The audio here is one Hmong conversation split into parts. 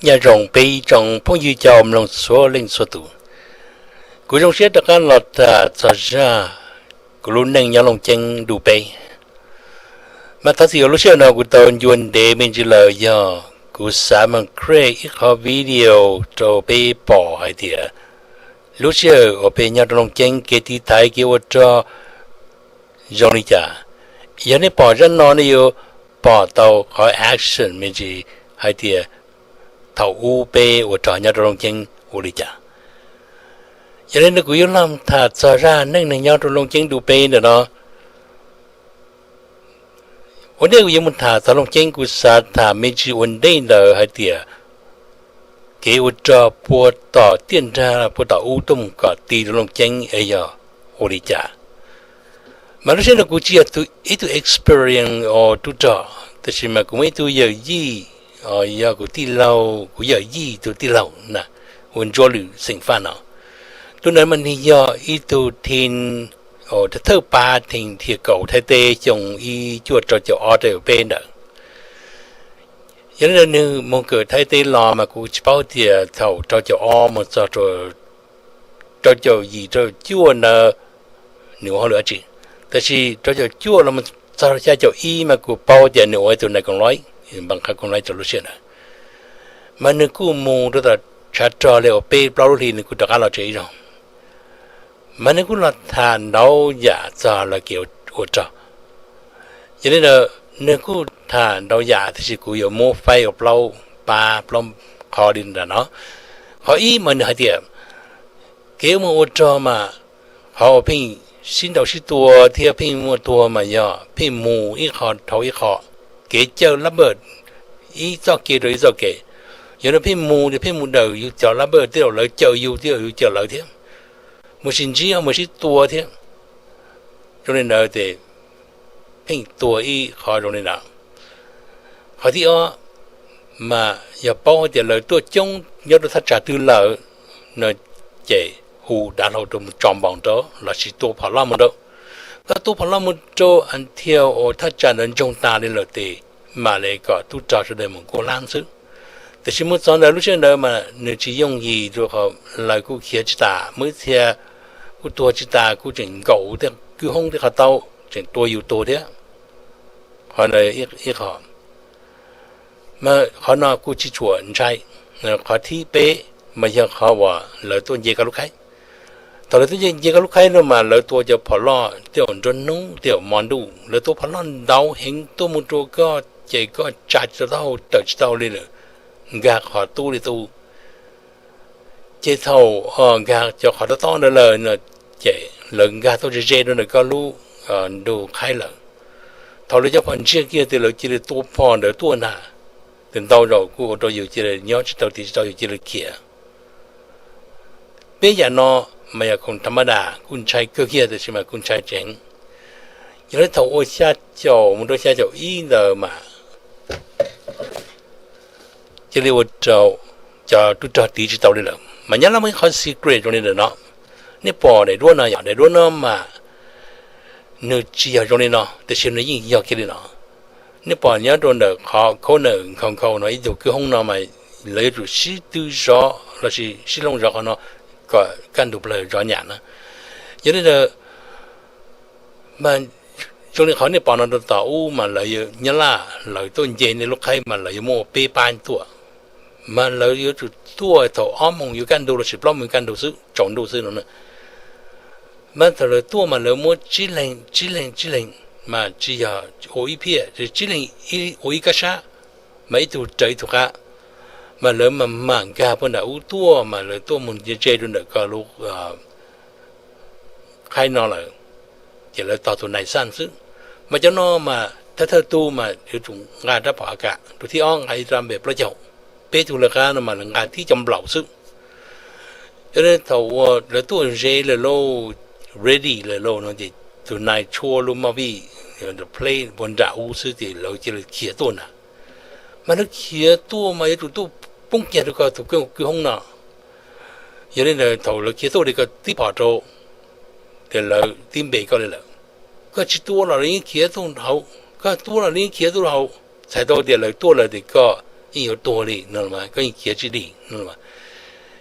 Nyob zoo peb ib tsoom phooj ywg cov mloog txhua leej txhua tus, kuv zoo siab rov qab los tham txog zaj kuv lub neej nyob Looj Ceeb du peb. Mas thov txim uas lub sij hawm no kuv tau ncua ntev me ntsis lawm, yog kuv xav mas create ib qhov video rau peb pom hais tias lub sij hawm uas peb nyob rau Looj Ceeb kev tiv thaiv kev ua rog zoo li cas. Yog nej pom zaj no nej yuav pom tau qhov action me ntsis hais tias thaum ub peb ua rog nyob rau Looj Ceeb ua li cas. Yog li no kuv yuav los tham txog zaj neej neeg nyob rau Looj Ceeb du peb ntawm no. Ua ntej kuv yuav mus tham txog Looj Ceeb, kuv xav tham me ntsis ua ntej ntawd hais tias kev ua rog puag tom tiaj nrag puag tom ub tuaj mus kom ti rau Looj Ceeb es yog ua li cas. Mas lub sij hawm no kuv tsis yog ib tug experience uas tub rog, tab sis mas kuv muaj ib tug yawm yij, yog kuv tij laug, kuv yawm yij tus tij laug na, ua Ntsuab Lwm xeem Faj no. Tus ntawd mas nws yog ib tug thawj pab theem dhia kaus Thaib teb xyoo ib cuaj rau caum ob rau caum peb ntawd. Yog li ntawd nws mus kawm Thaib teb los mas kuv tsis paub tias thaum rau caum ob mus txog rau caum yim rau caum cuaj ntawd nws ua hauj lwm dab tsi, tab sis rau caum cuaj los mus txog xya caum ib mas kuv paub tias nws ua ib tug nais koos laib, npaj qhab koos laib rau lub sij hawm ntawd. Mas nws kuj mus rau tom tshav rog li uas peb plaub lub hlis nws kuj rov qab los tsev ib zaug. Mas nws kuj los tham ntau yam txog lawv kev ua rog. Yog li ntawd nws kuj tham ntau yam tab sis kuv yuav muab faib ua plaub pab plaub qhov li ntawm no. Qhov ib mas nws hais tias kev mus ua rog mas qhov uas pheej sib ntaus sib tua thiab pheej muaj tuag mas yog pheej mus ib qho dhau ib qho, kev cawm lab npawm ib txoj kev rau ib txoj kev. Yog li pheej mus ces pheej mus dawm yus cov lab npawm, tej zaum lawv cawm yus tej zaum yus cawm lawv thiab, mus sib ntsib mus sib tua thiab. Zoo li ntawd ces pheej tuag ib qho zoo li ntawd. Qhov thib ob mas yog paub hais tias lawv tuaj coob nyob rau thaj tsam twg lawm no ces hu dav hlau rau mus tso npoos rau lossis tua phom loj mus rau. Koj tua phom loj mus rau until uas thaj tsam ntawd ntsoog tas li lawm ces mam li kom tub rog sawv daws mus kuaj hlab xwb. Tiam sis mus txog ntawd lub sij hawm ntawd mas nws tsis yooj yim rau qhov lawv kuj khiav tsis tas, muaj ib txhia kuj tuag tsis tas, kuj tseem nkaum kwj hoob tej qhov taub tseem tua yus tuag thiab. Qhov ib qho mas qhov no kuj tsis tshua ntshai. Qhov thib peb mas yog qhov uas lawv tuaj nce koj lub khaib. Thaum lawv tuaj nce koj lub khaib no mas lawv tua cov phom loj tej zaum nruab hnub tej zaum hmo ntuj, lawv tua phom loj ntau heev tuaj mus rau koj ces koj tsa tsis tau taub hau, tawm tsis tau li lawm, nkag qhov tub li tub. Ces thaum nkag cov qhov tob tob ntawd lawm no ces lawv nkag tuaj ze ze rau ntawm koj lub ntug khaib lawm. Thaum lawv cov phom ntsiag kiag ces lawv cia li tua phom ntawd tuaj ntag. Ces ntau zaus kuj ua rau yus cia li nyob tsis tau, tiv tsis tau, yus cia li khiav. Peb yam no mas yog khoom tham ma das, kuj ntshai kawg kiag, tab sis mas kuj ntshai tseeb. Yog li thaum ua xya caum mus rau xya caum ib ntawd mas cia li ua rau cov tub rog tiv tsis tau li lawm. Mas nyob los muaj ib qhov secret zoo li ntawm no. Nej pom daim duab no yom, daim duab no mas nws tsis yog zoo li no, tiam sis nws yeej yog kiag li no. Nej pom nyob rau ntawm qhov corner nkhaus nkhaus no ib tug kwj hoob no mas lawv yuav tsum sib twv zov lossis sib looj zov qhov no kom kaj ntug plaws zov nyam na. Yog li ntawd mas zoo li qhov nej pom no rau tom ub mas lawv, Nyab Laj lawv tuaj nce nej lub khaib mas lawv yuav muaj ua peb pab tuaj. Mas lawv yuav tsum tuaj thaum ob moos yuav kaj ntug lossis plaub moos kaj ntug xwb, tsaus ntuj xwb no. Mas thaum lawv tuaj mas lawv muab tsib leeg tsib leeg tsib leeg, mas tsis yog ua ib phiaj, tsib leeg ua ib kab sab, mas ib tug raws ib tug qab. Mas lawv mam mam nkag puag nram ub tuaj, mas lawv tuaj mus ntse ntse rau ntawm koj lub khaib no lawm, ces lawv tog tus nais xaj xwb. Mas cov no mas thawj thawj tug mas yuav tsum nqa rab phom A K, tus thib ob nqa ib rab M P plaub caug, peb tug lawv qab no mas lawv nqa tib co nplaum xwb. Yog li thaum uas lawv tuaj ze lawm lauj, ready lawm lauj no ces tus nais tshuab lub moj vij, plate puag nram ub xwb ces lawv cia li khiav tuaj ntag. Mas lawv khiav tuaj mas yuav tsum tuaj poob kiag rau koj tus kwj hoob no. Yog li ntawd thaum lawv khiav tuaj li koj tib phom rau, ces lawv tib npe koj li lawm. Koj tsis tua los lawv yeej khiav tuaj hauv, koj tua los lawv yeej khiav tuaj hauv. Txhais tau tias lawv tuaj lawm ces koj yeej yuav tuag li no, koj yeej khiav tsis dim no.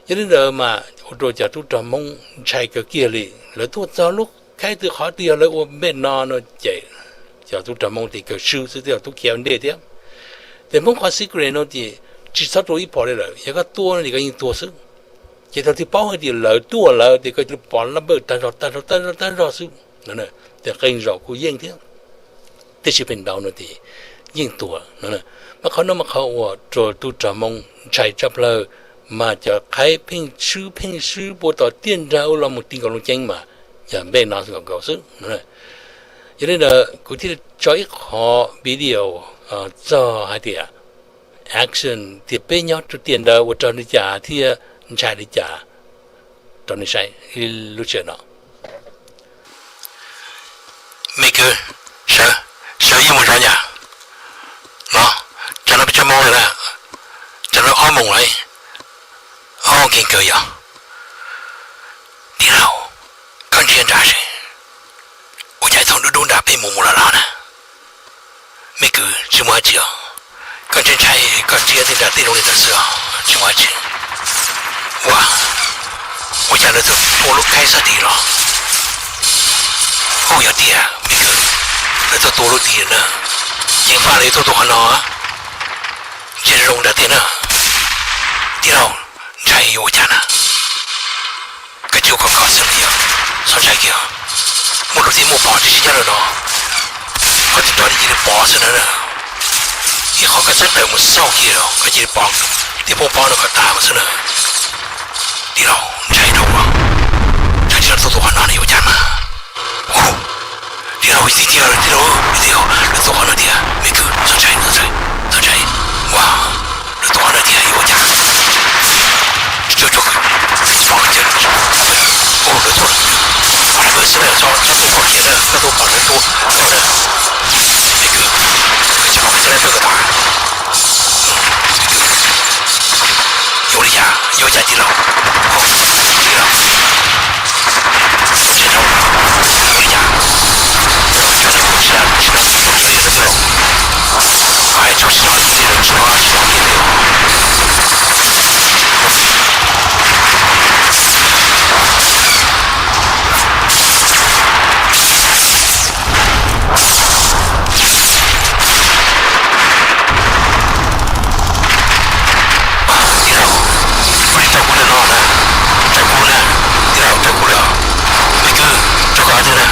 Yog li ntawd mas ua rau cov tub rog Hmoob ntshai kawg kiag li. Lawv tuaj txog lub khaib twg qhov twg yog lawv ua npe no no ces cov tub rog Hmoob ces kawg swb xwb, twb yog tub khiav ua ntej thiab. Ces Hmoob qhov secret no ces tsis txhob rua ib phom li lawm, yog koj tua no ces koj yeej tuag xwb. Ces thaum twg paub hais tias lawv tuaj lawm ces koj cia li pov lab npawj tag zog tag zog tag zog tag zog xwb. Ces qee zaum kuj yeej thiab, tiam sis pheej ntau no ces yeej tuag no. Mas qhov no mas qhov uas rau tub rog Hmoob ntshai tshaj plaws, mas cov khaib pheej swb pheej swb puag tom tiaj nrag ub los mus ti nkaus Looj Ceeb mas yog npe no nkaus nkaus xwb. Yog li ntawd kuv thiaj li tso ib qhov video txog hais tias action tias peb nyob rau tiaj ntawd ua rog li cas thiab ntshai li cas rau nej saib ib lub sij hawm no. Me kwv, sawv, sawv yeej mus zov nyab los. Tsam no peb tso moos lawm na, tsam no ob moos lawm. Ob kev kawg yog, tij laug, koj ntsia nrad seb, ua cas thaum dub dub nrad peb mus mus los los na. Me kwv, tsis muaj dab tsi os. Koj ntshai ntshai, koj ntsia tej nrad tej zoo li ntawd xwb os, tsis muaj dab tsi. Ua, ua cas lawv tuaj tua lub khaib sab tid los? Ua yog tiag me kwv, lawv tuaj tua lub tid na. Ceev faj lawv tuaj tua qhov no. Ntsia zoo nrad tiag na. Tij laug, ntshai yuav ua cas na? Koj tsis ua kom kho xwb li os, txhob ntshai kiag. Muaj lus thiab muaj pom tib si nyob rau no, koj tig rov cia li pom xwb na. Ib qho koj txhob tawm mus xauj kiag los koj cia li pom, tig poob pob no kom tag mus xwb na. Tij laug, ntshai dhau, ntshai tsis tau tuaj tua qhov no ne yuav ua cas mas. Tij laug, tij laug, tij laug, lawv tuaj qhov no tiag, me kwv, txhob ntshai, txhob ntshai, txhob ntshai. Ua, lawv tuaj qhov no tiag yuav ua cas? Tsis tau, tsis tau, lawv tuaj, lawv tuaj qhov no xwb na, txhob, txhob tuaj qhov kiag na, koj tuaj pom lawv tuaj no na. Me kwv, koj tsis pom koj txhob lawv tuaj ko taw. Yuav li cas, yuav cas tij laug? Tij laug, tij laug, yuav li cas? Tsis tau, tsis tau, tsis tau, tsis tau, tsis tau, tsis tau, tsis tau, tsis tau. Tij laug, koj li raws kuv lawm no na, raws kuv na, tij laug, raws kuv lawm. Me kwv, raws koj twg na?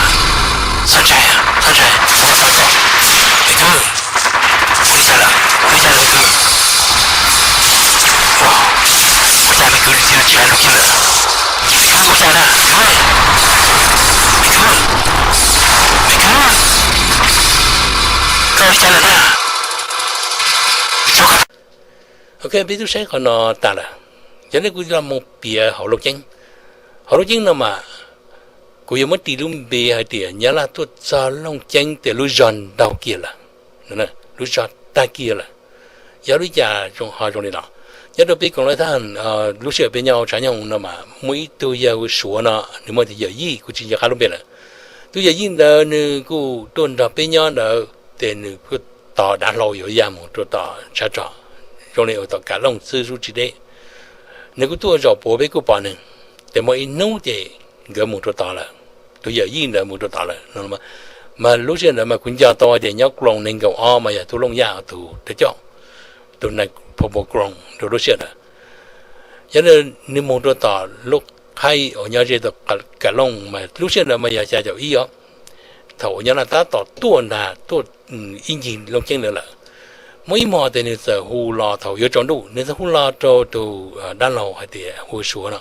Txhob ntshai, txhob ntshai, kuv pab koj. Me kwv, ua li cas lawm, ua li cas lawm me kwv? Ua, ua cas me kwv tsis hais lus kiag lawm? Me kwv, ua cas na? Me kwv, me kwv, koj ua li cas lawm na? Ok, peb twb saib qhov no tas lawm. Yog li kuv los mus piav hauv Looj Ceeb. Hauv Looj Ceeb no mas kuv yuav muab tis lub npe hais tias Nyab Laj tuaj txog Looj Ceeb tias lub zog ntaug kiag lawm, lub zog tag kiag lawm. Yog li cas ho zoo li no? Nyob rau peb koom laj thaj, lub sij hawm peb nyob tshav nyoog no mas muaj ib tug yawg hu Suav no, nws muaj tus yawm yij, kuv tsis nco qab lub npe lawm. Tus yawm yij ntawd nws kuj tuaj nrog peb nyob ntawd ces nws kuj tos dav hlau yuav ya mus rau tom tshav rog, zoo li uas tom Kam Looj xwb, zub tsis deb. Nws kuj tuaj zaum puav, peb kuj pom nws. Ces muaj ib hnub ces nkawd mus rau tod lawm, tus yawm yij ntawd mus rau tod lawm. Mas lub sij hawm ntawd mas kuv nco tau hais tias nyob Kloos nees nkaum ob mas yog tus Looj Yaj, tus thawj coj, tus nais phoo Kloos rau lub sij hawm ntawd. Yog li nws mus rau tom lub khaib uas nyob ze tom Kam Looj mas lub sij hawm ntawd mas yog xya caum ib os. Thaum uas Nyab Laj tab tom tuaj ntag, tuaj ib ncig Looj Ceeb ntawd lawm, muaj ib hmo ces nws txawm hu los thaum yuav tsaus ntuj, nws txawm hu los rau tus dab laug hais tias, hu Suav no,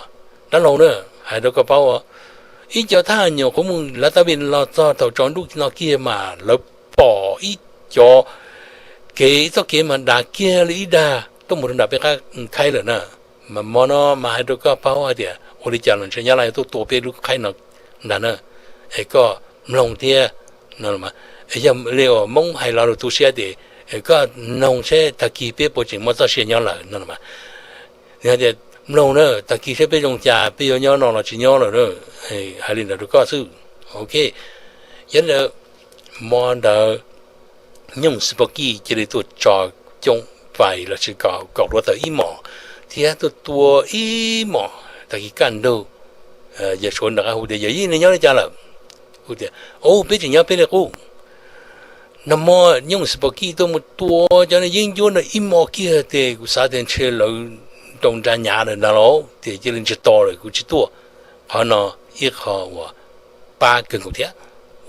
dab laug na, hais rau koj paub, ib co thab nyuam qhuav mus lav tab vij los txog thaum tsaus ntuj no kiag mas lawv pom ib co kev, ib txoj kev mas dav kiag li ib dag tuaj mus rau nram peb qab khaib lawm na. Mas hmo no mas hais rau koj paub hais tias ua li cas los ntshe Nyab Laj yuav tuaj tua peb lub khaib no ntag na. Es koj mloog thiab, yog li uas Hmoob hais lo lus tu siab tias, koj mloog seb tag kis peb puas tseem muaj txoj sia nyob lawm no. Nws hais tias, mloog na, tag kis seb peb zoo cas, peb yuav nyob no los tsis nyob lawm na. Hais li ntawd rau koj xwb. Ok, yog li ntawd, hmo ntawd Nyooj Xpokij cia li tuaj tso coob fais los sis kaum, kaum dua tawm ib mos, thiab tuaj tua ib mos. Tag kis kaj ntug, yawg Suav nrog qab hu tias, Yawm yij, nej nyob li cas lawm? Hu tias, Ub, peb tseem nyob peb li qub. Nag hmo Nyooj Xi Pos Kij tuaj mus tua cov yeeb ncuab no ib mos kiag, ces kuv xav tias ntshe lawv rau nra nyav lawm ntag los, ces cia li ntsiag to lawm, kuv tsis tuaj. Qhov no ib qho uas pab kawg nkaus thiab,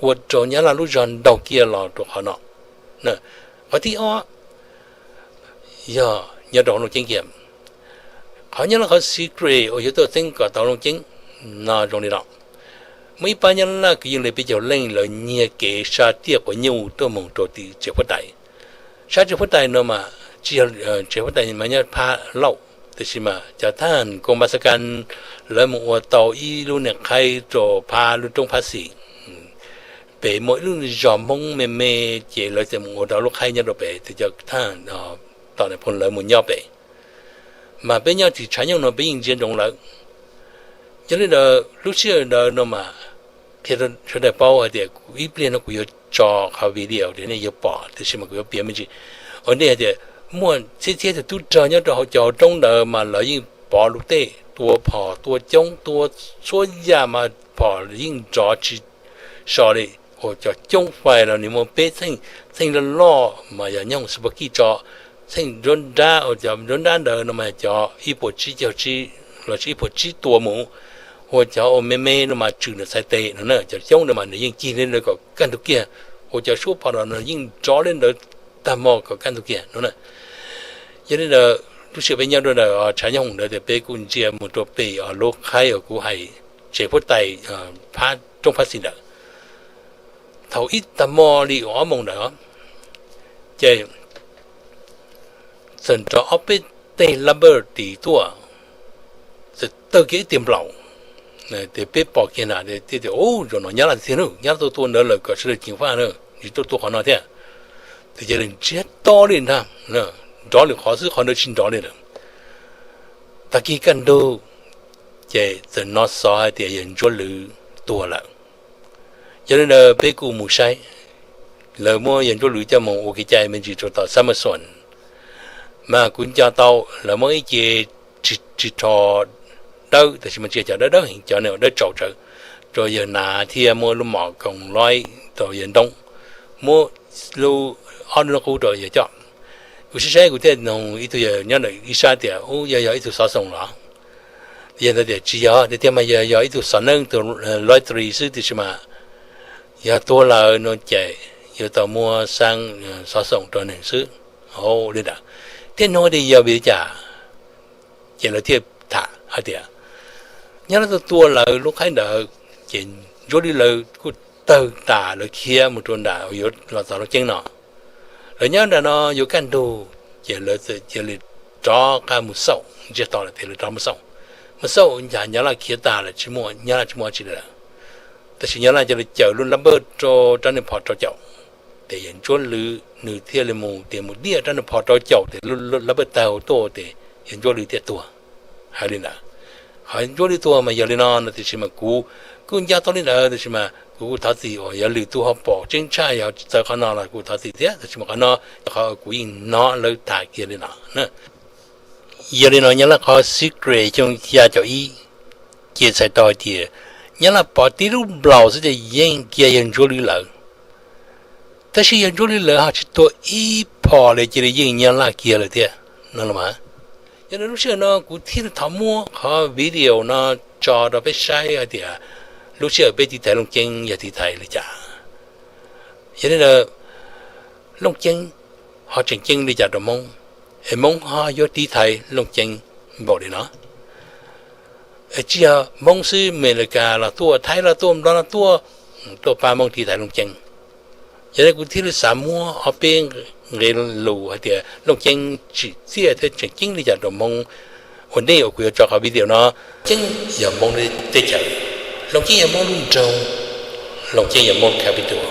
ua rau Nyab Laj lub zog ntaug kiag los rau qhov no. Qhov thib ob yog nyob rau Looj Ceeb kiag. Qhov Nyab Laj qhov secret uas yuav tuaj txeeb kom tau Looj Ceeb no zoo li no. Muaj ib pab Nyab Laj kwv yees li peb caug leej, lawv nyiag kev sab tiaj quav nyuj tuaj mus rau tim tsev huab tais. Sab tsev huab tais no mas tsis yog, tsev huab tais mas nyob phab lauj, tiam sis mas cov thab ham koos npas xab kas, lawv mus ua tau ib lub niag qhaib rau phab lub roob phab xis. Pem muaj ib lub zos Hmoob me me, ces lawv txawm mus ua tau lub qhaib nyob rau pem, ces cov thab ham tom Nais Phoo lawv mus nyob pem. Mas peb nyob tim tshav nyooj no peb yeej ntsia ntsoov lawv. Yog li ntawd lub sij hawm ntawd no mas qhia rau sawv daws paub hais tias kuv ib pliag no kuv yuav tso qhov video rau nej yuav pom, tiam sis mas kuv yuav piav me ntsis. Ua ntej hais tias muaj txhiab txhiab tus tub rog nyob rau hauv cov hauv roob ntawd mas lawv yeej pov lub tej, tua phom tua coob, tua txhua yam mas phom yeej nrov tsis so li. Ua cov coob fais los nws muaj peb txheej, txheej loj loj mas yog Nyooj Xi Pos Kij tso, txheej nruab nrab, ua cov nruab nrab ntawd no mas cov ib puas tsib caug tsib los sis ib puas tsib tua mus, ua cov ua me me no mas tswm nws txhais tes no na, cov coob no mas nws yeej cig li ntawd kom kaj ntug kiag, ua cov suab phom no nws yeej nrov li ntawd tag hmo kom kaj ntug kiag no na. Yog li ntawd lub sij hawm peb nyob rau ntawm tshav nyooj ntawd ces peb kuj ntsia mus rau pem lub qhaib uas kuv hais, tsev huab tais phab roob phab xis ntawd. Thaum ib tag hmo li ob moos ntawd ces txawm nrov ob peb teg lab npawj tis tuaj, txawm tawg kiag ib tiag nplaum. Ces peb pom kiag na, tias, Ub, zaum no Nyab Laj tiag, Nyab Laj tuaj tua ntawd lawm kom sawv daws ceev faj na, tsis tuaj tua qhov no thiab. Ces cia li ntsiag to li ntag, nrov li qhov xwb, qhov ntawd tsis nrov li lawm. Tag kis kaj ntug ces txawm hnov xov hais tias yawg Ntsuab Lwm tuag lawm. Yog li ntawd peb kuj mus saib, lawv muab yawg Ntsuab Lwm coj mus ua kev cai me ntsis rau tom Xab Mab Xoos. Mas kuv nco tau lawv muab ib ce ris rho dawb, tab sis mas tsis yog cov dawb dawb heev, cov dawb tsaus tsawv, rau yawg hnav thiab muab lub mom koos loib rau yawg ntoo, muab lub, ob lub nqub rau yawg coj. Kuv saib saib kuv thiaj nug ib tug yawg nyob ntawm ib sab tias, Ub, yog, yog ib tug xov xoos los? Yawg ntawd tias, Tsis yog, tiag tiag mas yog, yog ib tug xov neeb, tus loitri xwb, tiam sis mas yog tuag lawm no ces yuav tau muab xab xov xoos rau nws xwb. Li ntawd thiaj nug tias yog vim li cas, ces lawv thiaj tham hais tias Nyab Laj tuaj tua lawv lub qhaib ntawd, ces Ntsuab Lwm lawv kuj tawg tas, lawv khiav mus rau nram uas yuav los txog Looj Ceeb no. Lawv nyob nram no yuav kaj ntug, ces lawv txawm cia li rov qab mus xauj, ntsiag to lawm tias lawv rov mus xauj. Mus xauj cas Nyab Laj khiav tas lawm, tsis muaj, Nyab Laj tsis muaj dab tsi li lawm. Tab sis Nyab Laj cia li caws lub lab npawj rau rab niag phom rau caum, ces yawg Ntsuab Lwm nws thiaj li mus tias mus diaj rab niag phom rau caum ces lub lab npawj taug tuaj ces yawg Ntsuab Lwm thiaj tuag. Hais li ntawd. Qhov Ntsuab Lwm tuag mas yog li no no, tiam sis mas kuv kuj nco tau li ntawd, tiam sis mas kuv kuj thov txim uas yog lwm tus ho pom tseeb tshaj yog tsis txawv qhov no los kuv thov txim thiab, tab sis mas qhov no yog qhov kuv yeej hnov lawv tham kiag li no. Yog li no Nyab Laj qhov secret xyoo xya caum ib, ces txhais tau hais tias Nyab Laj pov tib lub nplaum xwb ces yeej kiag yawg Ntsuab Lwm lawm. Tab sis yawg Ntsuab Lwm lawv ho tsis tua ib phom li, cia li yeej Nyab Laj kiag lawm thiab no los mas. Yog li lub sij hawm no kuv thiaj li thov muab qhov video no tso rau peb saib hais tias lub sij hawm peb tiv thaiv Looj Ceeb yog tiv thaiv li cas. Yog li ntawd, Looj Ceeb ho tseem ceeb li cas rau Hmoob, es Hmoob ho yuav tiv thaiv Looj Ceeb npaum li no? Tsis yog Hmoob xwb, Amelikas los tuaj, Thaib los tuaj, Nplog los tuaj, tuaj pab Hmoob tiv thaiv Looj Ceeb. Yog li kuv thiaj li xav muab ob peb nqe lus hais tias Looj Ceeb tsim txiaj thiab tseem ceeb li cas rau Hmoob. Ua ntej uas kuv yuav tso qhov video no, Ceeb yog Hmoob lub teb chaws, Looj Ceeb yog Hmoob lub nroog, Looj Ceeb yog Hmoob lub capital,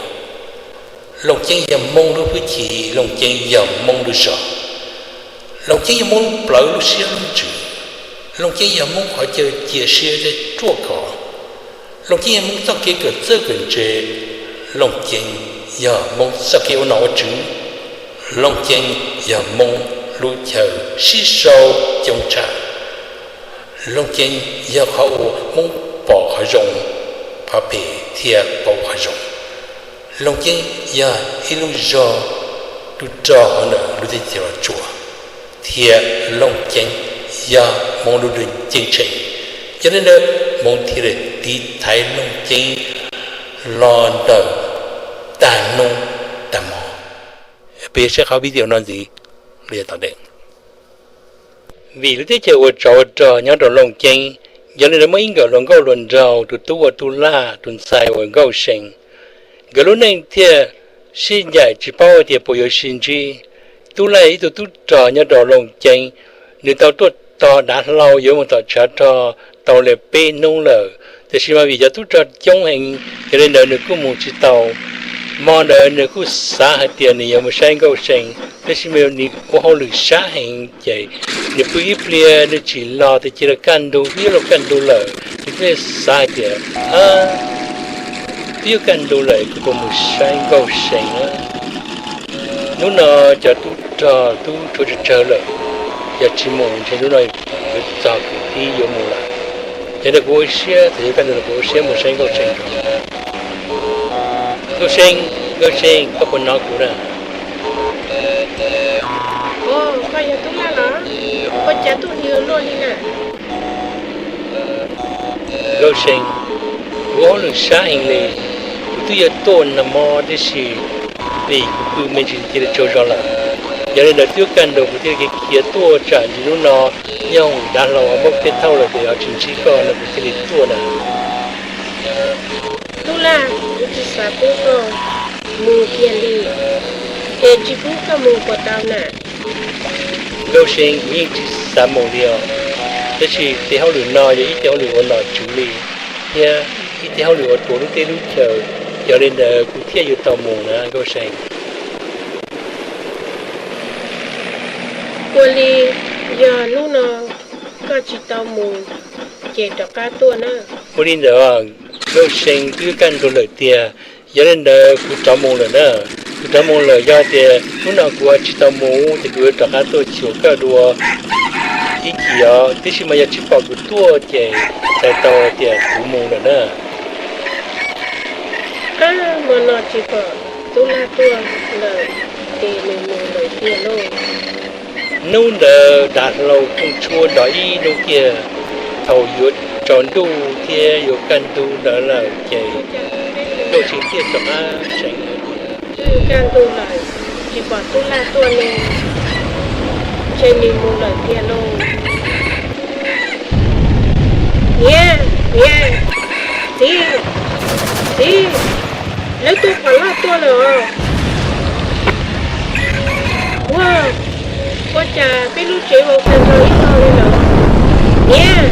Looj Ceeb yog Hmoob lub hwj chim, Looj Ceeb yog Hmoob lub zog, Looj Ceeb yog Hmoob lub plawv lub siab lub ntsws, Looj Ceeb yog Hmoob qhov chaw cia siab thiab ruaj khov, Looj Ceeb yog Hmoob txoj kev kawm txawj kawm ntse, Looj Ceeb yog Hmoob txoj kev ua nom ua tswv, Looj Ceeb yog Hmoob lub chaw sib sau coob tshaj. Looj ceeb yog qhov uas Hmoob pom qhov zoo, pom phem thiab paub qhov zoo. Looj ceeb yog ib lub zog, lub rog hauv ntawm lub teb chaws Los Tsuas, thiab Looj ceeb yog Hmoob lub ntuj ceeb tsheej. Yog li ntawd Hmoob thiaj li tiv thaiv Looj ceeb los ntawm tag hnub tag hmo. Peb saib qhov video no ntxiv li tom ntej. Vim lub teb chaws ua tsov ua rog nyob rau Looj ceeb, yog li ntawd muaj ib nkawm hluas nkauj hluas nraug, tus tub ua Tub Laj, tus ntxhais ua Nkauj See. Nkawd lub neej thiaj sib ncaim tsis paub tias puas yuav sib ntsib. Tub Laj yog ib tug tub rog nyob rau Looj ceeb, nws tau tuaj tog dav hlau yuav mus tom tshav rog tau li peb hnub lawm, tiam sis mas vim cov tub rog coob heev, yog li ntawd nws kuj mus tsis tau. Hmo ntawd nws kuj xav hais tias nws yuav mus saib Nkauj See, tab sis mas nws ua hauj lwm sab heev ces nws pw ib pliag nws tsis los, tab sis kaj ntug twb yuav luag kaj ntug lawm, nws thiaj xav hais tias, twb yuav kaj ntug lawm kuv puas mus saib Nkauj See na. Hnub no cov tub rog twb tshuav tsawg tsawg lawm, yog tsis mus ntshe hnub no yuav txog kwv tij yuav mus lawm. Ces ntawd kuv ua siab, thaum yuav kaj ntug no kuv ua siab mus saib Nkauj See. Nkauj See, Nkauj See, koj puas hnov kuv na? Koj yog Tub Laj los? Ua cas tuaj hws luaj li na? Nkauj See, kuv ua hauj lwm sab heev li, kuv twb yuav tuaj nag hmo tab sis vim kuv pw me ntsis cia li tsaug zog lawm. Yog li ntawd twb yuav kaj ntug kuv thiaj li khiav tuaj tsam ntsis hnub no nyob hauv dav hlau muaj tej thauj lawm ces ho tsis ntsib koj no kuv thiaj li tuaj na. Tub Laj, kuv tsis xav pub koj mus kiag li, es tsis pub koj mus puas tau na? Nkauj See, kuv yeej tsis xav mus li os, tab sis tej hauj lwm no yog ib tej hauj lwm uas nom tswv li, thiab ib tej hauj lwm uas tuav lub teb lub chaw, yog li ntawd kuv thiaj yuav tau mus na Nkauj See. Ua li, yog hnub no koj tsis tau mus ces rov qab tuaj na. Ua li ntawd, Nkauj See, twb kaj ntug lawm tiag, yog li ntawd kuv rov mus lawm na. Kuv rov mus lawm, yog tias hnub no kuv tsis tau mus ces kuv yuav rov qab tuaj xyuas koj dua ib chim os, tiam sis mas yog tsis pom kuv tuaj ces txhais tau tias kuv mus lawm na. Hmo no tsis pom Tub Laj tuaj lawm ces nws mus lawm tiag lauj. Hnub ntawd dav hlau kooj tshuab nrov ib hnub kiag, thaum yuav tsaus ntuj thiab yuav kaj ntug ntawd lawm ces Nkauj See thiaj rov qab seev hais tias, kaj ntug lawm, tsis pom Tub Laj tuaj ne, ntshe nws mus lawm tiag lauj. Niam, niam, txiv, txiv, lawv tua phom loj tuaj lawm os. Ua, ua cas peb lub tsev vau kawg nkaus ib tog li lawm? Niam,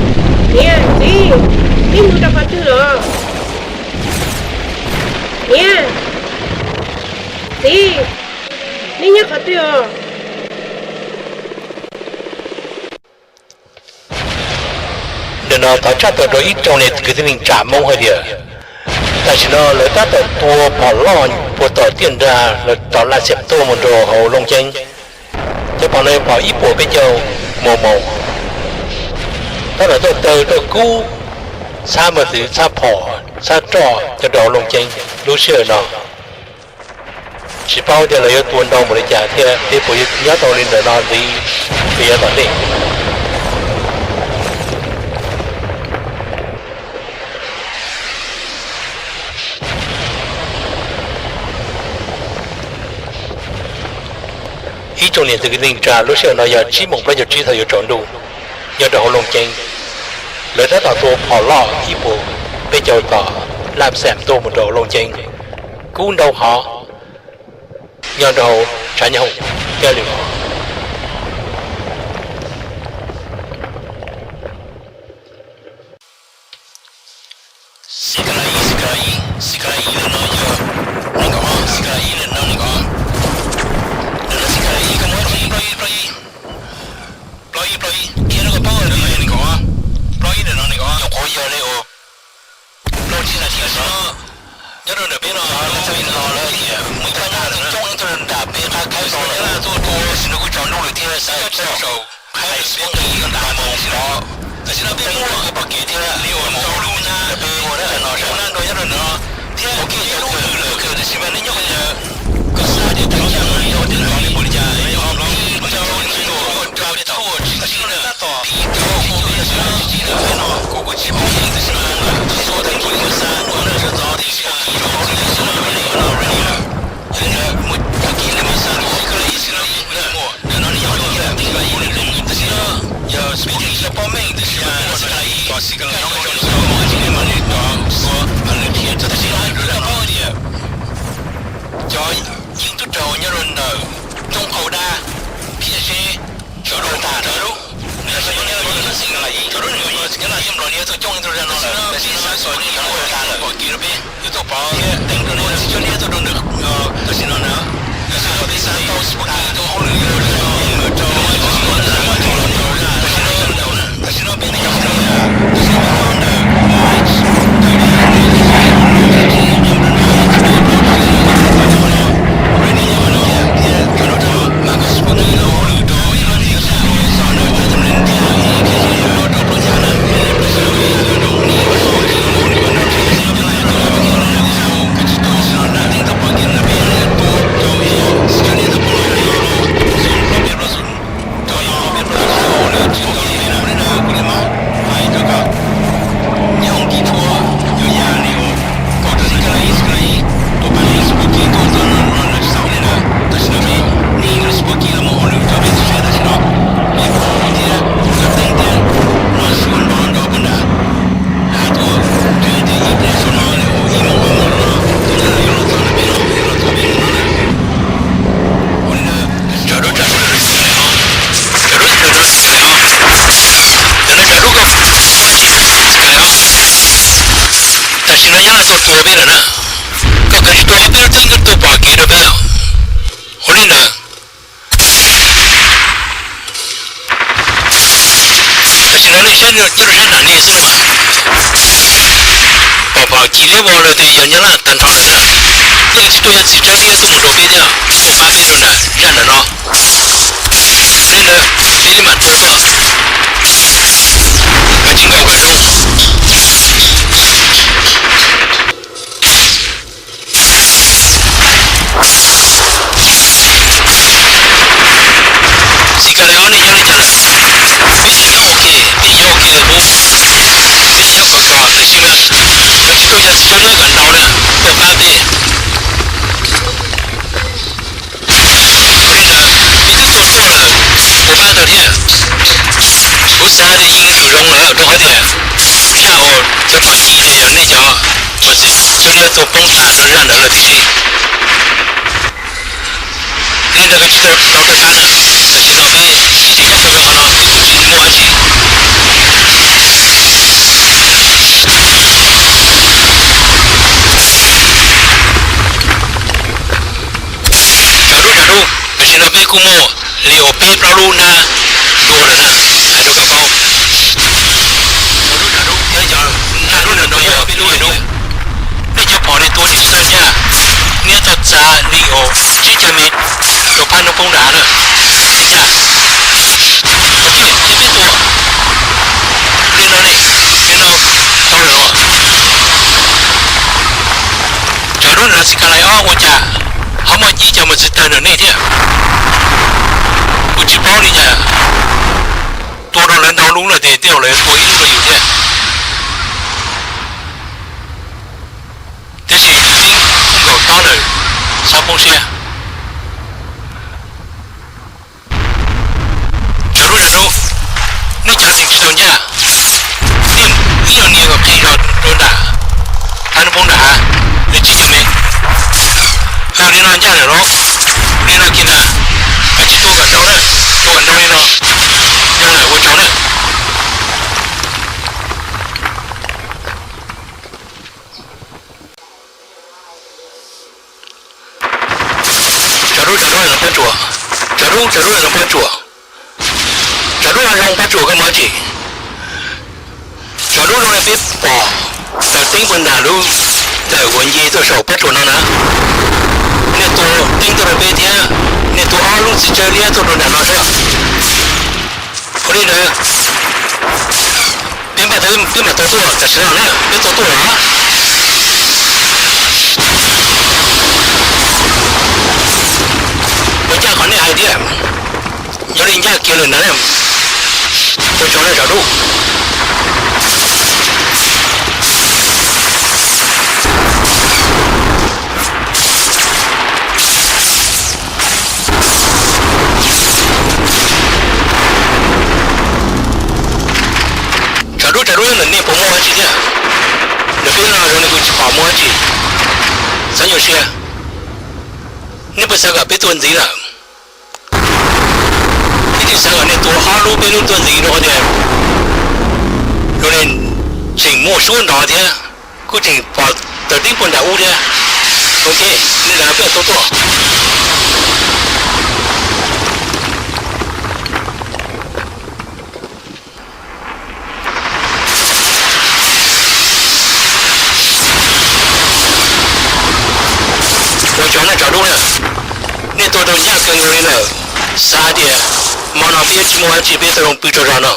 niam, txiv, neb mus rau qhov twg lawm? Niam, txiv, neb nyob qhov twg os? Ntawm no thov tshaj tawm rau ib tsoom niam txiv kwv tij neej tsa Hmoob hais tias, tam sim no lawv tab tom tua phom loj puag tom tiaj nrag lawv tom laj xiam tuaj mus rau hauv Looj Ceeb. Cov phom no yog phom ib puas peb caug mos mos, tab tom tuaj taw tuaj kub txhab npua txwv, txhab phom, txhab roj nyob rau hauv Looj Ceeb lub sij hawm no. Tsis paub tias lawv yuav tua ntau npaum li cas thiab, thiab puas yuav nyob tau li ntawm no ntxiv rau yav tom ntej. Ib tsoom niam txiv kwv tij neej tsa, lub sij hawm no yog tsib moos plaub caug tsib thaum yuav tsaus ntuj nyob rau hauv Looj Ceeb. Lawv tab tom tua phom loj ib puas peb caug tom laj xam tuaj mus rau hauv Looj Ceeb, kub ntau qhov nyob rau hauv tshav nyooj hoom thiab lwm qhov. Plaub ib, plaub ib, thiab lub ko paub ntawm no yog nees nkaum, plaub ib ntawm no nees nkaum, nyuam qhuav yog li uas plaub tsib nas this no, nyob rau ntawm peb no, los lawm tias muaj ib pab nyab coob coob nyob rau nram peb qab khaib no lawm, tuaj tua sim no kuj tau nub lwm thiab xav tau saum hais xwb nqis nta mus os. Tam sim no peb muaj pom kev thiab li uas rau lub nab, peb ua nab nrog nyob rau ntawm no thiab peb lub lwm lawm kawg. Tam sim no nej nyob qhov twg, koj xav tias tau caj no yog tias nrog li mus li cas, yog pib rau rau peb tau tsis txij na, pib rau peb yog xav tsis txij na, no kuv kuj tsis paub. Tam sim no tsis txhua tau nrog li mus xa ua na, txog tau tias tsis paub kis rau hauv li xwb no, no ready na. Yog li ntawd mus tag kis li mas xa tus koj li xwb no muaj, ntawm no nws yog ib tug yam tib vaj ib lwm zoo. Tam sim no yog peb tsis tau paub meej, tam sim no muaj xav li tos xij kawg los nyob ua zoo, tsis tau muaj tsis li mas nws rov ua lwm qhia txog tam sim no rau zaj no tias cov yeej tub rog nyob rau ntawm roob qaum dab, phiaj zeb, cov dua tas rau lub, nws yog xib nyob lawm, cov dua nws yog xib nyob lawm yeej nplog niab tuaj coob ib tug zaj no lawm, tam sim no xib nyob lawm yeej ua tas lawm, pom kev rau peb. Yuav tuaj pov thiab teeb rau nej tsis coj nej tuaj rau ntawm, tam sim no na, tam sim no peb xav tau xpuav kis rau hauj lwm rau, rau, tam sim no, tam sim no peb me cov hauj lwm, tam sim no peb nyob ntawm, tam sim no peb nyob ntawm, rau ib ob peb plaub xwb, ua li tsis tau li na, kuv li mas hais rau koj, nyob hauv kis tshuab yog yam li uas kom rau xib kab laij, xib kab laij tus pab li xpuav kis tuaj txog no no lawv tsis xav ua li ntawd, tam sim no peb nim lawv xpuav kis los mus hauj lwm rau peb tsis saib tam sim no, peb pom thiab cov teeb thiab no xwb ua nrov nrov puag nrad, hais tuaj ntshe tias ib pliag saum no ib moos ob moos no tus ntawd yuav los txog ntawm peb no, yuav los txog peb no na. Ua li ntawd, tsam rau tsam rau, tsam rau tsam rau, tam no tsam rau koj, tam sim no nyob tau tua peb lawm na, koj kav tsij tua peb lub teeb koj tuaj pom kev rau peb. Ua li ntawd, tam sim no nej saib nyob rau sab nram nej xwb no, pom pom kis liab vog lawm tias yog Nyab Laj tag nrho lawm na. Yeej tsis tuaj yog txiv tsawb thiab tuaj mus rau peb thiab, tuaj pab peb rau nram zaj nram no. Li ntawd peb li mam tua tuaj, kav tsij nkaum kom zoo. Xib kab laij ob, nej nyob li cas lawm? Peb nyob ua ke, peb nyob ua ke lawm hub, peb nyob kom kho tam sim no, kav tsij tuaj yog txiv tsawb thiab kom ntau na, tuaj pab peb. Li ntawd peb twb tua tuaj lawm, puas pab tau thiab? Kuv xav tias yeej yuav zoo lawm rau qhov tias zaj uas cov pom kis no yog nej cov uas txiv tsawb thiab tuaj poob tas rau zaj ntawd lawm tiag li. Li ntawd kav tsij rau rau pab na, tam sim no peb sib nrhiav xwb rau qhov no peb kuj tsis muaj dab tsi. Tsam rub tsam rub, tam sim no peb kuj muaj li uas peb plaub lub nab dua lawm na, hais rau koj paub. Tsam rub tsam rub, peb cov nab dua lawm no yog peb lub hais rub. Nej cov phom nej tua tsis tau ncaj, nej txhob txav li uas tsib caug mev rau phab noob poob nrad na, tsis ncaj. Peb tua li no ne, li no tau lawm. Tsam rub nrad xis kas lais ob ua cas ho muaj ib co mus txwv tawg nrog nej thiab? Kuv tsis paub li cas, tua rau lawv ntau lub lawm ces tej zaum lawv tua ib lub rau yus thiab. Tiam sis nkaum tob lawm, txhob poob siab. Tsam rub tsam rub, nej cov tsis tau ncaj, nej ib yam nias kom qis zog rau nram, phab noob poob nrad, li tsib caug mev. Li no ncaj lawm los, li no kiag na, kav tsij tua kom ntau na, tua kom ntau li no, zoo lawm ua tsaug na. Tsam rub tsam rub los pab tsuas, tsam rub tsam rub los pab tsuas, tsam rub zoo pab tsuas koj mus tsis. Tsam rub zoo li peb pom tawm teeb puag nram lub ntawm uas nce tuaj saum pab tsuas no na. Nej tua teeb tuaj rau peb thiab, nej Tua ob lub txiv tsawb liab tuaj rau nram no xwb. Ua li ntawd, peb mam tau, peb mam tau tuaj tam sim no na, peb tau tuaj lawm. Ua ncaj qhov nej hais tiag, yog li ncaj kiag lawm ntag. Ua tsaug nej tsav dub. Tsav dub tsav dub, ntawm nej puas muaj dab tsi thiab? Ntawm peb no zoo li kuv tsis pom muaj dab tsi. Xav nyuaj siab, nej puas xav kom peb tua ntxiv lawm? Peb twb xav kom nej tua ob lub peb lub tuaj ntxiv rau qhov tias zoo li tseem muaj suab nrov thiab, kuj tseem pom taws teb puag nram ub thiab. Ok, li ntawd peb mam tuaj tuaj. Ua tsaug nej tsav dub na, nej tua tau ncaj kawg nkaus li lawm. Xav hais tias hmo no peb yuav tsis muaj dab tsi, peb tau zoo pw tsaug zog no.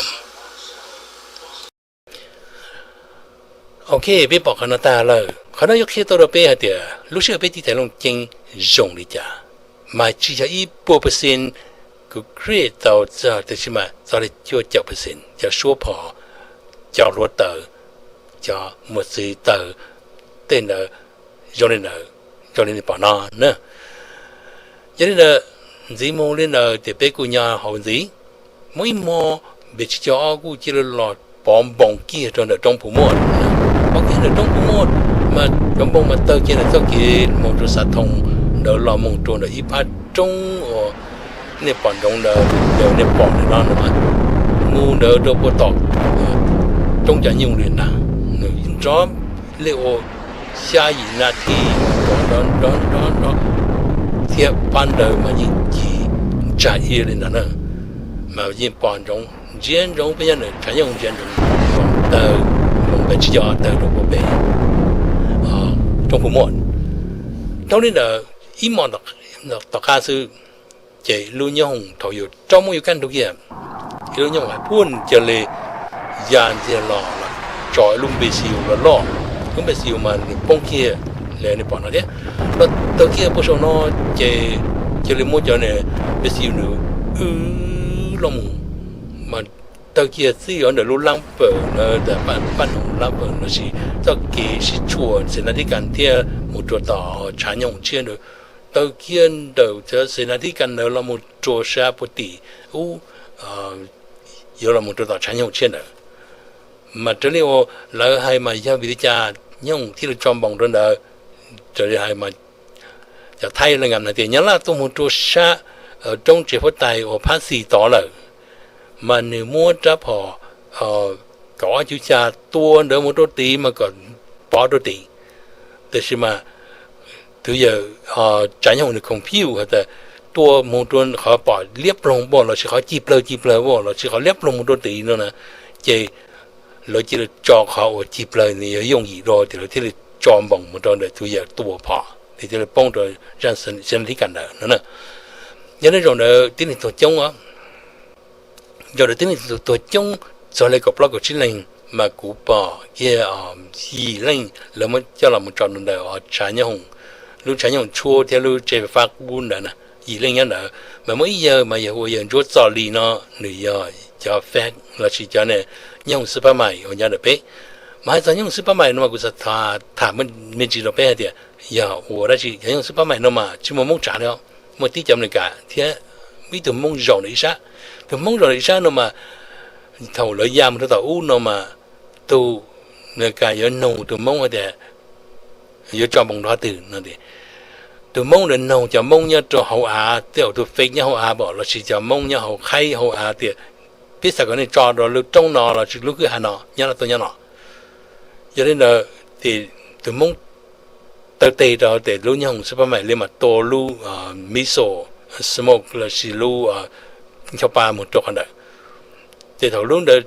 Ok, peb pom qhov no tag lawm. Qhov no yuav qhia tau rau peb hais tias lub sij hawm peb tiv thaiv Looj Ceeb zoo li cas, mas tsis yog ib puas percent, kuv create tau txog tiam sis mas txog li cuaj caum percent cov suab phom, cov hluav taws, cov muas txwv taws, tej ntawd zoo li ntawd, zoo li nej pom no na. Yog li ntawd, ntxiv mus li ntawd tias peb kuj nyob hauv ntxiv. Muaj ib hmo npes tsib caug ob kuj cia li los pov npoos kiag rau ntawm roob Phu Muaj. Pov kiag ntawm roob Phu Muaj, mas cov npoos mas taw kiag ntawm txoj kev mus rau Xav Thoo ntawd los mus rau ntawm ib phab roob uas nej pom nroov ntawd, nej pom ntawm no, mus ntawd rau puag tom roob Cov Nyooj li ntag. Nws nrov li ua xya yim nas this nrov nrov nrov nrov, thiab pab ntawd mas yeej ci tsag ia li ntawd na. Mas yeej pom ntsoov, ntsia ntsoov peb nyob ntawm Tshav Nyooj, ntsia ntsoov taw, mus npes tsib caug taw rau puag pem roob Phu Muaj. Dhau li ntawd ib hmos tom qab xwb, ces lub nyoob hoom thaum yuav rov mus yuav kaj ntug kiag, ib lub nyoob hoom hais phwj cia li ya ntxiag los, los tso ib lub npe xi yus los loj. Lub npe xi yus mas nws poob kiag li nej pom no thiab. Los taw kiag puag saum no, ces cia li muab cov npe xi yus nws wb los mus, mas taw kiag txij ntawm lub lab pawm na, paj noog lab pawm lossis txoj kev sib tshuam Xev Nas Thib Kas thiaj mus rau tom Tshav Nyooj tshiab ntawd, taw kiag ntawm cov Xev Nas Thib Kas ntawd los mus rau sab puag tim ub, yuav los mus rau tom Tshav Nyooj tshiab ntawd. Mas raws li uas lawv hais mas yog vim li cas Nyooj thiaj li tso npoos rau ntawd. Raws li hais mas cov Thaib Laj Nkam hais tias Nyab Laj tuaj mus rau sab roob tsev huab tais uas phab xis tod lawm, mas nws muab rab phom kaum ob cuv xya tua ntawd mus rau tid mas kom pov rau tid. Tiam sis mas tus yawg Tsav Nyooj nws confuse hais tias tua mus rau qhov pom liab ploog npaum lossis qhov cig plawg cig plawg npaum lossis qhov liab ploog mus rau tid no na, ces lawv cia li tso qhov uas cig plawg nws yog yooj yim dua ces lawv thiaj li tso npoos mus rau ntawm tus yawg tua phom ces thiaj li poob rau zaj Xev Nas Thib Kas ntawd no na. Yog li zaum ntawd tib neeg tuag coob os. Zaum ntawd tib neeg tuag coob txog li kaum plaub kaum tsib leeg, mas kuv pom kiag yim leej lawv muab coj los mus tso rau ntawm Tshav Nyooj, lub Tshav Nyooj tshuab thiab lub tsev fais fab qub ntawd na, yim leej nyob ntawd. Mas muaj ib yawg mas yog ua yawg Ntsuab Txos Lis no, nws yog cov fact lossis cov Nyooj Xwb Pab Mais uas nyob ntawm peb. Mas hais txog Nyooj Xwb Pab Mais no mas kuv xav tham me ntsis rau peb hais tias yog ua dab tsi cov Nyooj Xwb Pab Mais no mas tsis muaj Hmoob tsav li os, muaj tib cov Amelikas thiab ib tug Hmoob zaum ntawm ib sab. Tus Hmoob zaum ntawm ib sab no mas thaum lawv ya mus rau tom ub no mas tus Amelikas yuav nug tus Hmoob hais tias yuav tso npoos rau qhov twg no. Tus Hmoob ntawd nug cov Hmoob nyob rau hauv av, tej zaum tus fake nyob hauv av pom lossis cov Hmoob nyob hauv qhaib hauv av tias peb xav kom nej tso rau lub roob no lossis lub kwj ha no, Nyab Laj tuaj nyob no. Yog li ntawd ces tus Hmoob taw tes rau ces lub Nyooj Xwb Pab Mais li mas tua lub missile smoke lossis lub ncho pa mus rau qhov ntawd. Ces thaum lub ntawd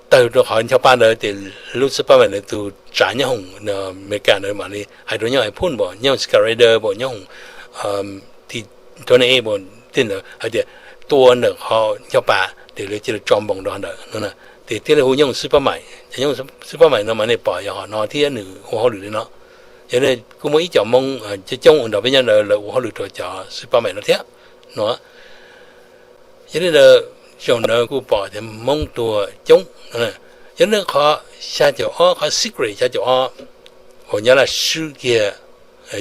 tawg rau qhov ncho pa ntawd ces lub Xwb Pab Mais ntawd tus tsav Nyooj Hoom Amelikas ntawd mam li hais rau Nyooj Hoom Phun pom Nyooj Hoom Skyraider pom Nyooj Hoom Thij Tony Abbott tej ntawd hais tias tua ntawm qhov ncauj pas ces lawv cia li tso npoos rau ntawm no, ces thiaj li hu nyooj xwb pab maim. Cov nyooj xwb pab maim no mas nej pom yog hom no thiab nws ua hauj lwm li no. Yog li kuj muaj ib co Hmoob coob coob ua nrog peb nyob ntawd lawv ua hauj lwm rau cov xwb pab maim no thiab no. Yog li ntawd, zaum ntawd kuj pom tias Hmoob tuag coob. Yog li qhov xya caum ob, qhov secret xya caum ob uas Nyab Laj swb kiag,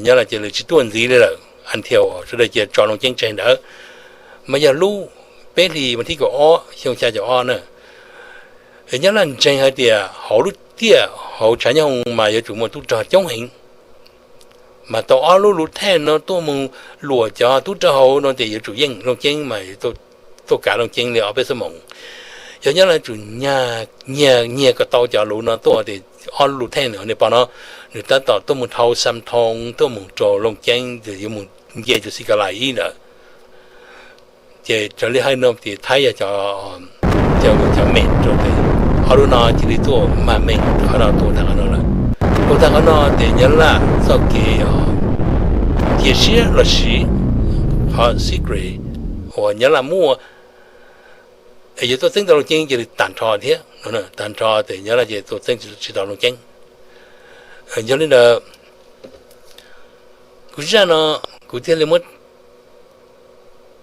Nyab Laj cia li tsis tuaj ntxiv li lawm until sawv daws cia tso Looj Ceeb tseg ntawd, mas yog lub peb hlis mas thib kaum ob xyoo xya caum ob na. Nyab Laj ntseeg hais tias hauv lub tiaj hauv tshav nyooj mas yuav tsum muaj tub rog coob heev, mas tau ob lub lus thej no tuaj mus luam cov tub rog hauv no ces yuav tsum yeej Looj Ceeb mas tuaj kav Looj Ceeb li ob peb xuab moos. Yog Nyab Laj tsum nyiag, nyiag kom tau cov lus no tuaj tias ob lub lus thej no nej pom no, nws tab tom tuaj mus dhau Xam Thoo tuaj mus rau Looj Ceeb, yuav mus nce tus Xi Ka Lais ib ntawd. Ces raws li hais no tias Thaib yog cov, cov meem rau tes, ob lub no cia li tuaj mag meem qhov no tuaj tag qhov no lawm. Tuaj tag qhov no ces Nyab Laj txoj kev cia siab los sis qhov secret uas Nyab Laj muaj es yuav tuaj txeeb tau Looj Ceeb cia li tag nrho thiab. Tag nrho ces Nyab Laj ces tuaj txeeb tsis tau Looj Ceeb. Yog li ntawd, kuv zaj no kuv thiaj li muab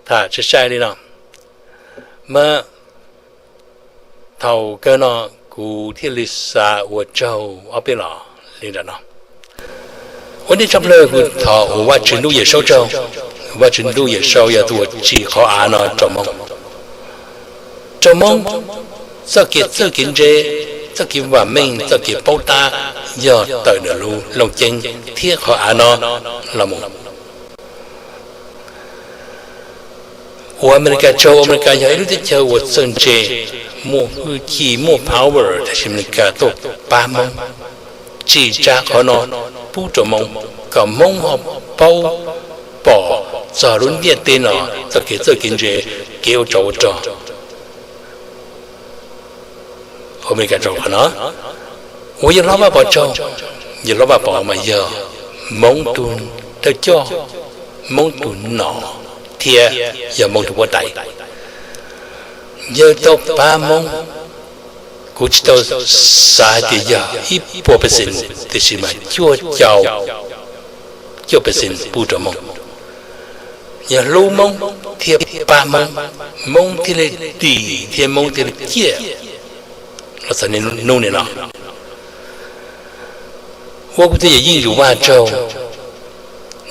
tham sai sai li no, mas thaum kawg no kuv thiaj li xav ua tsaug ob peb los li ntawm no. Ua ntej tshaj plawg kuv thov ua Vajtswv ntuj Yawm Saub tsaug. Vajtswv ntuj Yawm Saub yog tus uas tsim qhov av no rau Hmoob, rau Hmoob txoj kev txawj kev ntse, txoj kev vam meej, txoj kev paub tab yog tawm ntawm lub Looj Ceeb thiab qhov av no los mus. Ua Amelikas tsaug, Amelikas yog ib lub teb chaws uas txawj ntse, muaj hwj chim, muaj power, tab sis Amelikas tuaj pab Hmoob, tsim tsa qhov no pub rau Hmoob, kom Hmoob ho paub pom txog lub ntiaj teb no txoj kev txawj kev ntse, kev ua tsov ua rog. Ua Amelikas tsaug qhov no. Ua yawg hlob Vaj Pov tsaug. Yawg hlob Vaj Pov mas yog Hmoob tus thawj coj, Hmoob tus nom, thiab yog Hmoob tus huab tais. Yawg tau pab Hmoob, kuv tsis tau xav hais tias yog ib puas percent, tiam sis mas cuaj caum cuaj percent pub rau Hmoob. Yog hlub Hmoob thiab pab Hmoob, Hmoob thiaj li dim thiab Hmoob thiaj li ciaj los txog niaj hnub nim no. Ua kuv tus yawm yij Yus Vaj tsaug,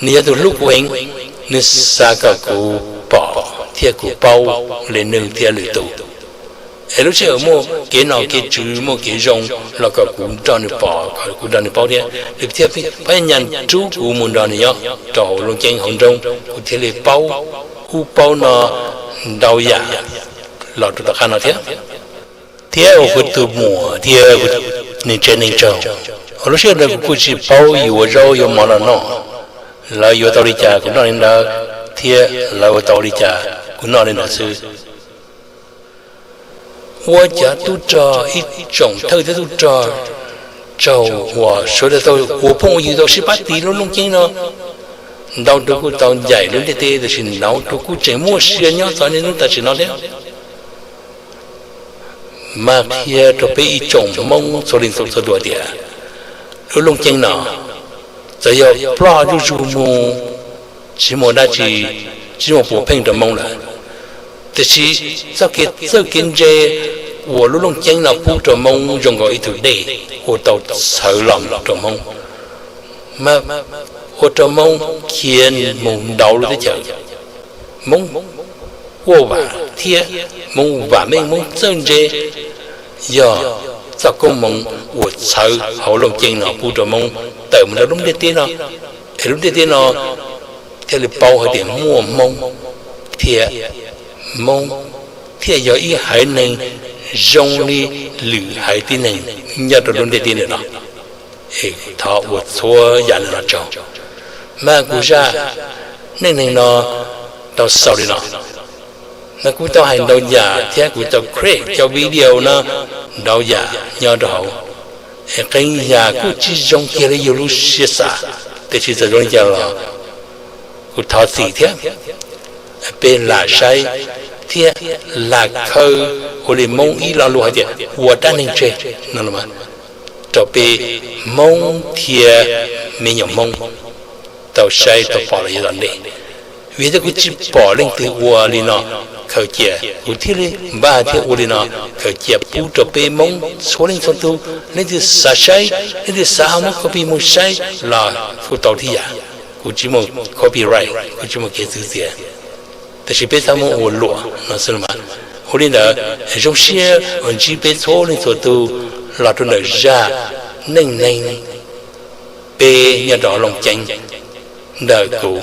nws yog tus hlub kuv heev, nws xav kom kuv pom thiab kuv paub li nws thiab lwm tus. Es lub sij hawm muaj kev nom kev tswv muaj kev zoo los kom kuv nrog nws pom, kom kuv nrog nws paub thiab, nws thiaj pab nyas rub kuv mus nrog nws nyob rau hauv Looj Ceeb hauv nroog, kuv thiaj li paub ub paub no ntau yam los rau tom qab no thiab. Thiab ua kuv tus muam thiab nws tsev neeg tsaug, lub sij hawm ntawd kuv kuj tsis paub yuav zaub yuav mov los noj, lawv yuav tau li cas kuv noj li ntawd, thiab lawv ua tau li cas kuv noj li ntawd xwb. Ua cov tub rog ib tsoom thawj thiab tub rog tsaug uas sawv daws tau ua phooj ua ywg tau sib pab tiv lub Looj Ceeb no. Ntau tus kuj tau ncaim lub ntiaj teb, tiam sis ntau tus kuj tseem muaj sia nyob txog niaj hnub tam sim no thiab. Mas qhia rau peb ib tsoom Hmoob txhua leej txhua tus tias lub Looj Ceeb no txawm yog ploj zuj zus mus, tsis muaj dab tsi, tsis muaj puav pheej rau Hmoob lawm, tiam sis txoj kev txawj kev ntse uas lub Looj Ceeb no pub rau Hmoob zoo nkaus ib tug dej uas tau txhawv los rau Hmoob, mas ua rau Hmoob khiav mus ntau lub teb chaws. Hmoob quaj vam thiab Hmoob vam meej, Hmoob txawj ntse, yog txoj koob hmoov uas txhawv hauv Looj Ceeb no pub rau Hmoob tawm mus rau lub ntiaj teb no, es lub ntiaj teb no thiaj li paub hais tias muaj Hmoob, thiab Hmoob thiaj yog ib haiv neeg zoo li lwm haiv tib neeg nyob rau lub ntiaj teb no. Es thov ua txhua yam no tsaug. Mas kuv zaj neej neeg no tau xaus li no. Mas kuv tau hais ntau yam thiab kuv tau create cov video no ntau yam nyob rau hauv, es qee yam kuj tsis zoo kiag li yus lub siab xav, tiam sis txawm zoo li cas los kuv thov txim thiab. peb lam saib thiab lam khaws ua li Hmoob ib lo lus hais tias ua dab neeg tseg no los mas rau peb Hmoob thiab me nyuam Hmoob tau saib tau pom los yav tom ntej. Vim tias kuv tsis pom leej twg ua li no khaws cia, kuv thiaj li npaj thiab ua li no khaws cia pub rau peb Hmoob txhua leej txhua tus. Leej twg xav saib, leej twg xav ho muab copy mus saib los kuj tau thiab yam. Kuv tsis muaj copyright, kuv tsis muaj kev txwv txiav, tab sis peb txhob muab ua luam no xwb los mas. Ua li ntawd, zoo siab uas ntsib peb txhua leej txhua tus los rau ntawm zaj neej neeg peb nyob rau Looj Ceeb ntawm kuv.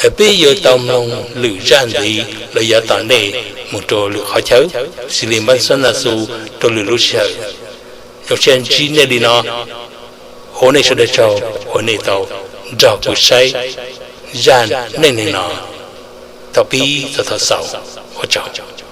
Peb yuav tau mloog lwm zaj ntxiv los yav tom ntej mus rau lwm qhov chaw, xws li npab xab na xu rau lwm lub sij hawm. Zoo siab ntsib nej li no, ua nej sawv daws tsaug uas nej tau nrog kuv saib zaj neej neeg no thaum pib txog thaum xaus. Ua tsaug.